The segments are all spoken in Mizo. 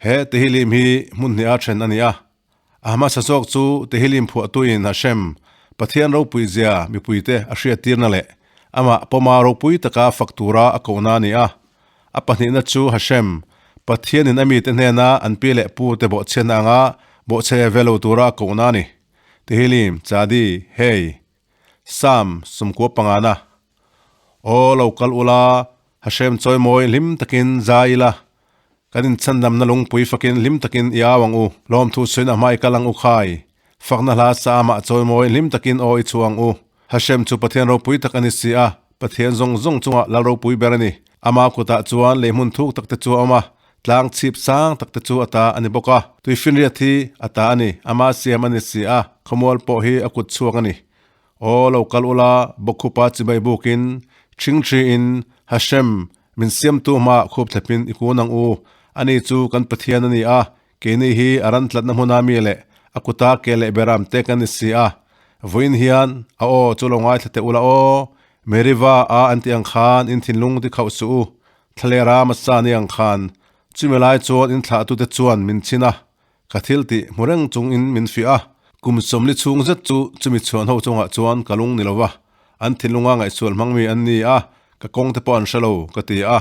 He Tehillim hi hmun hniha then a ni a. A hmasa zawk chu Tehillim phuahtuin Hashem, Pathian ropui zia mipuite a hriattirna leh amah pawma ropui taka fak tura a kohna a ni a. A pahnihna chu Hashem, Pathianin a mite hnena an pi leh pute bawhchhiatna anga bawhchhe ve lo tura a kohna a ni. Tehillim, Chadi, Hei, Sam, sumkua pangana. Aw lo kal ula, Hashem chawimawi hlim takin zai ila, kan inchhandamna lungpui fakin hlim takin i au ang u, lawmthu suin a hmai kal ang u khai, fakna hla sa amah chawimawi hlim takin aw i chhuah ang u. Hashem chu Pathian ropui tak a ni si a, Pathian zawng zawng chungah lal ropui ber a ni. Ama kutah chuan lei hmun thuk tak te chu a awm a, tlang chhip sang tak te chu a ta a ni bawk a. Tuifinriat hi a ta a ni, ama siam a ni si a, khawmual pawh hi a kut chhuak a ni. Aw lo kal ula, bawkkhupa chibai bukin, ṭhingṭhiin, Hashem, min siamtu hmaah khup thlepin i kun ang u. Ani chu kan Pathian a ni a, keini hi a ran tlatna hmuna mi leh a kuta ke leh beram te kan ni si a. Vawiin hian a aw chu lo ngaithla teh ula aw, Meriva a an tih ang khan in thinlung ti khauh suh u, thlalera Massa ni ang khan. Chumi lai chuan in thlahtute chuan min chhin a, Ka thil tih hmu reng chungin min fiah a, kum sawmli chhung zet chu chumi chhuan ho chungah chuan ka lung ni lo va, an thinlunga ngaihsual hmang mi an ni a, ka kawng te pawh an hre lo, ka ti a.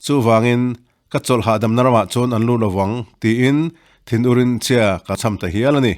Chuvangin, ka chawlh hahdamna ramah chuan an lut lo vang, tiin thin urin chhia ka cham ta hial a ni.